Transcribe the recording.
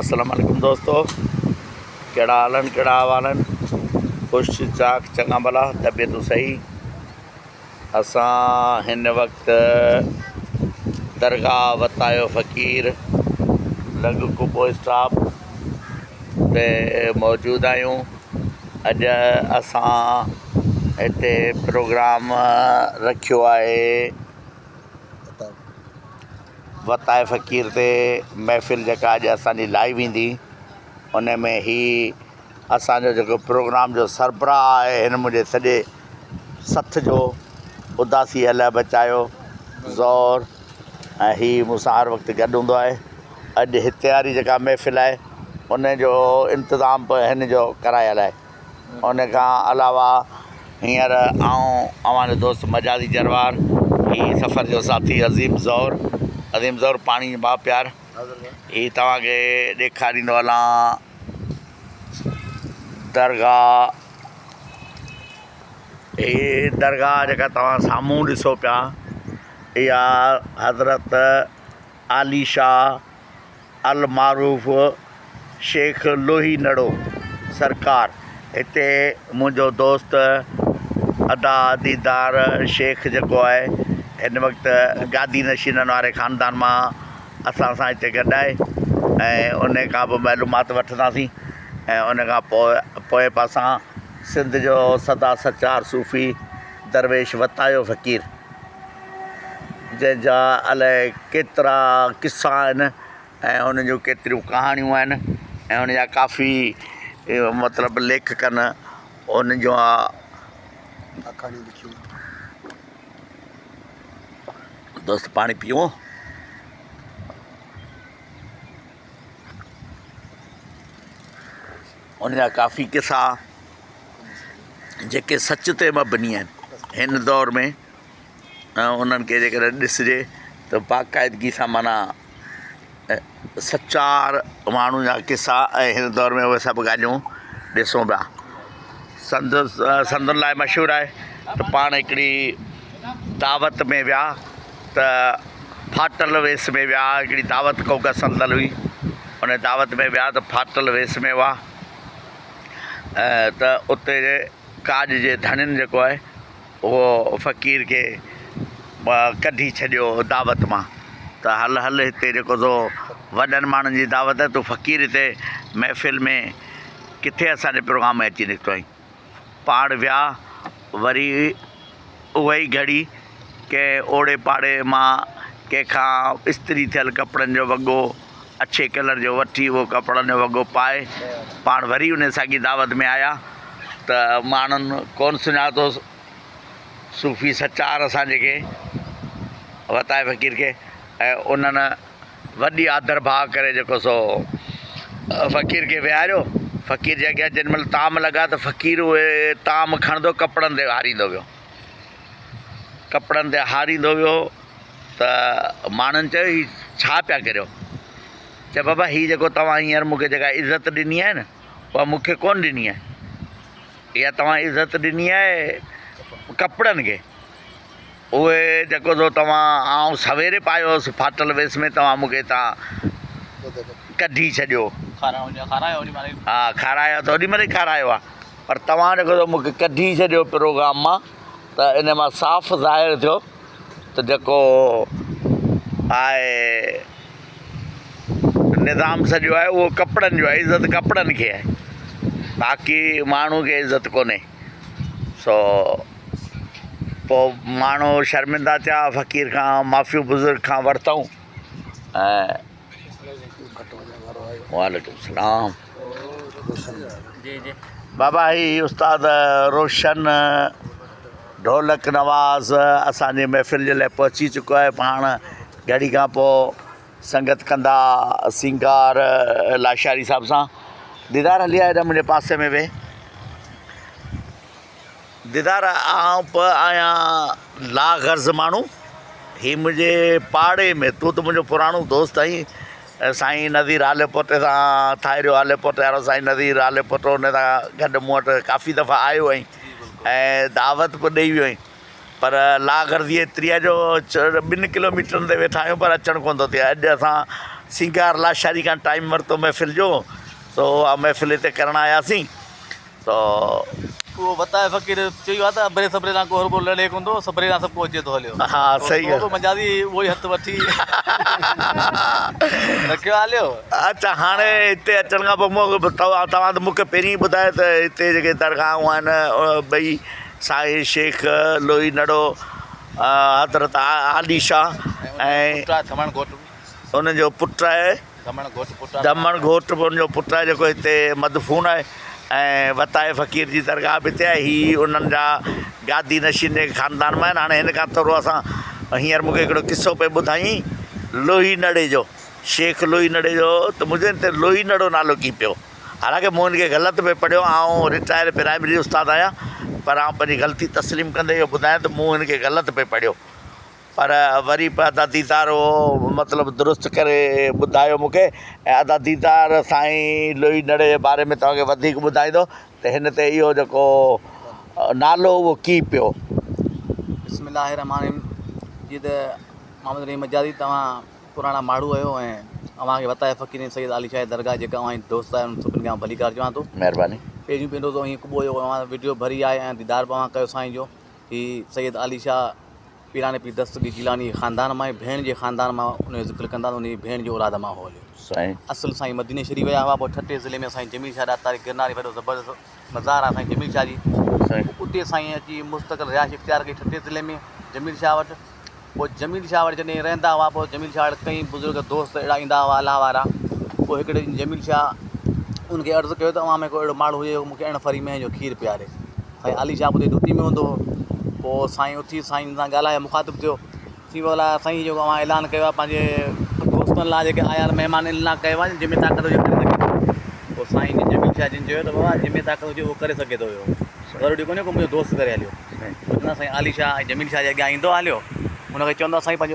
السلام عليڪم دوستو ڪهڙا حال آهن ڪهڙا احوال آهن خوش چاڪ چڱا ڀلا طبيعتون صحيح اسان هن وقت درگاهه وتايو فقير لڳ قبو اسٽاپ تي موجود آهيون اڄ اسان هتي پروگرام رکيو آهي وتائي فقير تي محفل جيڪا اڄ اسان جي لائي ويندي ان ۾ هي اسان جو جيڪو پروگرام جو سربراهه آهي هن منهنجي سڄي سٿ جو اداسي الهه بچايو زور ۽ هي مون سان هر وقت گڏ هوندو آهي اڄ هتي واري جيڪا محفل آهي ان جو انتظام به هن جو ڪرايل آهي ان کان علاوه هينئر آئون اوهان جو دوست مجازي جروار، هي سفر جو ساٿي عظيم زئور، عظيم زئور پاڻي با پيار، هي توهان کي ڏيکاريندو هلان درگاهه، هي درگاهه جيڪا توهان سامهون ڏسو پيا اها حضرت عالي شاهه المعروف شيخ لوهي نڙو سرڪار هتي منهنجو دوست ادا ديدار شيخ جيڪو آهي هن وقت گادي نشينن واري خاندان مان اسان سان هتي گڏ آهي ۽ ان کان به معلومات وٺنداسين ۽ ان کان پوء پوئين پاسان سنڌ جو سدا سچار صوفي درويش وتايو فقير جنهن جا الائي ڪيترا قصا آهن ۽ ان جون ڪيتريون ڪهاڻيون آهن ۽ ان جا ڪافي مطلب ليکڪن ان جو دوست پاڻي پيئون. ان جا ڪافي قصا جيڪي سچ تي مبني آهن هن دور ۾ ۽ انهن کي جيڪڏهن ڏسجي ته باقاعدگي سان معنيٰ سچار ماڻهن جا قصا ۽ هن دور ۾ اهي سڀ ڳالهيون ڏسون پيا سندس سندن لاء مشهور آهي ته پاڻ هڪڙي دعوت ۾ ويا ته ڦاٽل ويس ۾ ويا، هڪڙي دعوت ڪوڪ سندل هئي، ان دعوت ۾ ويا ته ڦاٽل ويس ۾ هئا ته اتي ڪاڄ جي ڌڻين جيڪو آهي اهو فقير کي ڪڍي ڇڏيو دعوت مان ته هل هل هتي جيڪو سو وڏن ماڻهن جي دعوت آهي تون فقير هتي محفل ۾ ڪٿي اسان جي پروگرام ۾ اچي نڪتو آهين. پاڻ ويا، وري اها ئي گهڙي ڪنهن اوڙي پاڙي مان ڪنهن کان استري ٿيل ڪپڙن جو وڳو اڇي ڪلر جو وٺي اهو ڪپڙن جو وڳو پائي پاڻ وري ان ساڳي دعوت ۾ آيا ته ماڻهن ڪونه سڃاتو صوفي سچار اسان جي کي وتائي فقير کي ۽ انهن وڏي آڌر ڀاء ڪري جيڪو سو فقير کي ويهاريو. فقير جي اڳيان جنھن مھل طعام لڳا ته فقير اهي طعام کڻندو ڪپڙن تي هاريندو ويو. ڪپڙن تي هاريندو ويو ته ماڻهن چيو هي ڇا پيا ڪريو؟ چي بابا هي جيڪو توهان هينئر مون کي جيڪا عزت ڏني آهي نه اها مون کي ڪونه ڏني آهي. اها توهان عزت ڏني آهي ڪپڙن کي. اهي جيڪو سو توهان آئون سويري پايو هوس ڦاٽل ويس ۾ توهان مون کي هتان ڪڍي ڇڏيو. ها کارايو ته اوڏي مهل ئي کارايو آهي پر توهان جيڪو سو مون کي ڪڍي ڇڏيو پروگرام مان ته ان مان صاف ظاهر ٿيو ته جيڪو آهي نظام سڄو آهي اهو ڪپڙن جو آهي عزت ڪپڙن کي آهي باقي ماڻهو کي عزت ڪونهي. سو پوء ماڻهو شرمندا ٿيا، فقير کان معافيون بزرگ کان ورتائون ۽ وعليڪم السلام بابا هي استاد روشن ڍولڪ نواز اسان جي محفل جي لاء پهچي چڪو آهي پاڻ گهڙي کان پوء سنگت ڪندا سينگار لاشاري صاحب سان ديدار هلي آيو منهنجي پاسي ۾ ويهه ديدار آئون به آهيان لاغرض ماڻهو هي منهنجي پاڙي ۾ تون ته منهنجو پراڻو دوست آهين سائين نذير هاليپوٽي سان ٿاهريو هاليپوٽي وارو سائين نذير هاليپوٽو ان سان گڏ مون وٽ ڪافي دفعا آيو آهين ۽ دعوت به ڏئي ويو آهين پر لاغرضي ايتري آهي جو ٻن ڪلوميٽرن تي ويٺا آهيون پر اچڻ ڪونه ٿو ٿئي اڄ اسان سينگار لاشاري کان ٽائيم ورتو محفل جو سو اها محفل هتي ڪرڻ آياسين سو. اهو وتايو فقير چيو آهي ته ابري سبري سان ڪو هرڪو لڙي ڪونه ٿو سبري سان سڀ ڪو اچي ٿو هليو. ها صحيح ڳالهه. مجازي اهو ئي هٿ وٺي رکيو آهي هليو. اچا هاڻي هتي اچڻ کان پوء مون توهان ته مون کي پهرين ئي ٻڌايو ته هتي جيڪي درگاهون آهن ٻئي سائين شيخ لوئي نڙو حضرت عالي شاهه ۽ ان جو پٽ آهي ڌمڻ گهوٽ به ان جو پٽ آهي جيڪو هتي مدفون آهي ۽ وتائي فقير جي درگاهه به هتي آهي هي انهن جا گادي نشين جي خاندان مان آهن هاڻي هن کان ٿورو اسان هينئر مون کي هڪڙو قصو پئي ٻڌائين لوهي نڙي جو شيخ لوهي نڙي جو ته منهنجي هن تي لوهي نڙو نالو ڪيئن پيو حالانڪه مون هن کي غلط پئي پڙهيو آئون رٽائر پرائمري استاد آهيان پر آئون پنهنجي غلطي تسليم ڪندي اهو ٻڌايان ته مون هن کي غلط پئي پڙهيو پر وري به ادا ديدار اهو مطلب درست ڪري ٻڌايو مون کي ۽ ادا ديدار سائين لوئي نڙي جي باري ۾ توهان کي وڌيڪ ٻڌائيندو ته هن تي اهو جيڪو نالو اهو ڪيئن پيو. بسم الله الرحمٰن الرحيم جيئن ته محمد رحيم مجازي توهان پراڻا ماڻهو آهيو ۽ اوهان کي وتايي فقير ۽ سيد علي شاهه جي درگاهه جيڪا اوهان جي دوست آهي انهن سڀني کي آئون ڀليڪار چوان ٿو. مهرباني. پهريون پهريون روزو ائين قبو هيو اوهان وڊيو ڀري آهي ۽ ديدار به اوهان ڪيو سائين جو هي سيد علي شاهه پيران پير دستگير جيلاني جي خاندان مان ۽ ڀيڻ جي خاندان مان ان جو ذڪر ڪندا ته ان جي ڀيڻ جي اولاد مان هو هليو. سائين. اصل سائين مديني شريف ويا هئا پوء ٺٽي ضلعي ۾ سائين جميل شاهه ڏاتاري گرناري وڏو زبردست مزار آهي سائين جميل شاهه جي سائين. پوء اتي سائين اچي مستقل رهائش اختيار ڪئي ٺٽي ضلعي ۾ جميل شاهه وٽ پوء جميل شاهه وٽ جڏهن رهندا هئا پوء جميل شاهه وٽ ڪئين بزرگ دوست اهڙا ايندا هئا الله وارا پوء هڪڙي ڏينهن جميل شاهه ان کي عرض ڪيو ته اوهان ۾ ڪو اهڙو ماڻهو هجي جيڪو مون کي اڻ ڦري مينهن جو کير پياري سائين علي شاهه به اتي ڊيوٽي ۾ هوندو هو پوء سائين اٿي سائين سان ڳالهايو مخاطب ٿيو ٿي ڀلا سائين جيڪو اوهان اعلان ڪيو آهي پنهنجي دوستن لاء جيڪي آيا آهن مهمان انهن لاء ڪيو آهي جنهن ۾ طاقت هجي ڪري سگهي ٿو پوء سائين جميل شاهه جن چيو ته بابا جنهن ۾ طاقت هجي اهو ڪري سگهي ٿو اهو ضروري ڪونهي ڪو منهنجو دوست ڪري هليو پوء چوندا سائين علي شاهه ۽ جميل شاهه جي اڳيان ايندو هليو ان کي چوندو سائين پنهنجو.